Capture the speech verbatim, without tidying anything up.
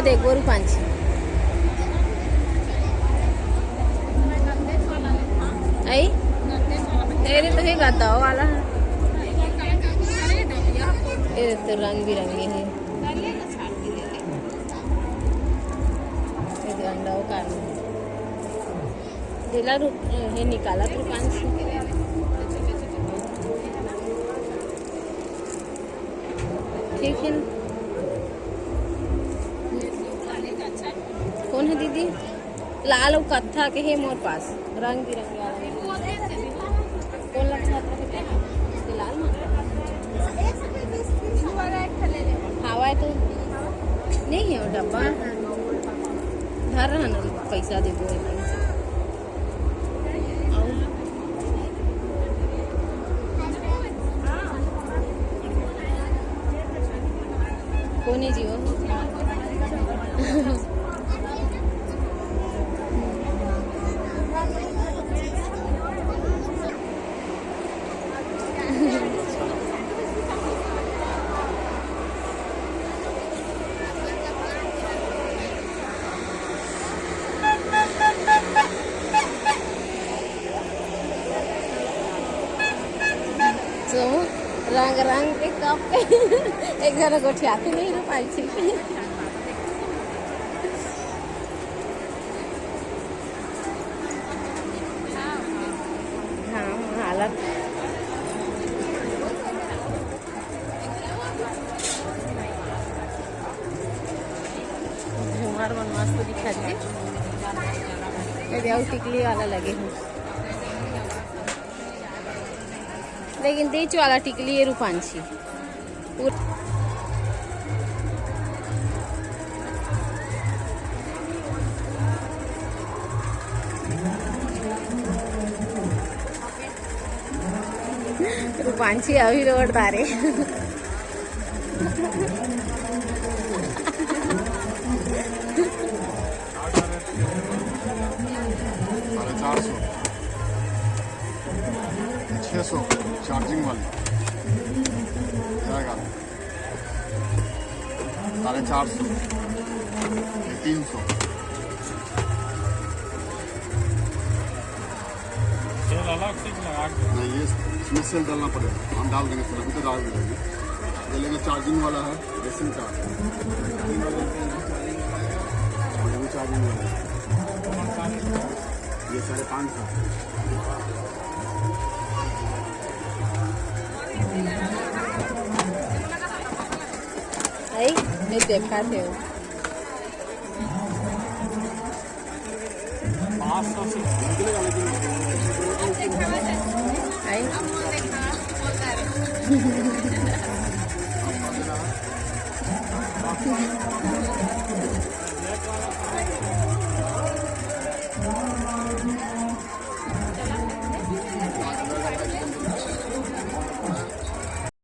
देखो रूपांशी, आई तेरे तो ही गाता हो वाला है। ये तो रंग बिरंगे हैं। ये तो अंडा वो काला। जेला रूप, हे निकाला रूपांशी। ठीक है ना? कौन है दीदी? लाल अउ कत्था के हे मोर पास, रंग बिरंगे वाला। कौन ला चाहत रहे? ये लाल मा? हवा है तो नहीं है वो डब्बा। धर रहा ना, पैसा देबो। कोने जी वो? So, रंग रंग के कप के एक जगह गोठियाते नहीं ना पाई छी। हाँ, हालत। झूमर मन मस्त दिखत हे। ये भी अउ टिकली वाला लगे हे, लेकिन बीच वाला टिकली ये रूपांशी। पूर- रूपांशी अभी रोड तारे। साढ़े चार सौ, छः सौ चार्जिंग वाली जाएगा। साढ़े चार सौ, ये तीन सौ। तेल अलग से लगा के। नहीं, ये इसमें सेल डालना पड़ेगा, हम डाल देंगे सेल, अभी तो डाल देंगे। ये लेंगे चार्जिंग वाला है, रेसिंग का। ये भी चार्जिंग वाला है, ये साढ़े पाँच सौ। आई, मैं देखा थे। पाँच सौ से निकलेगा, लेकिन आई।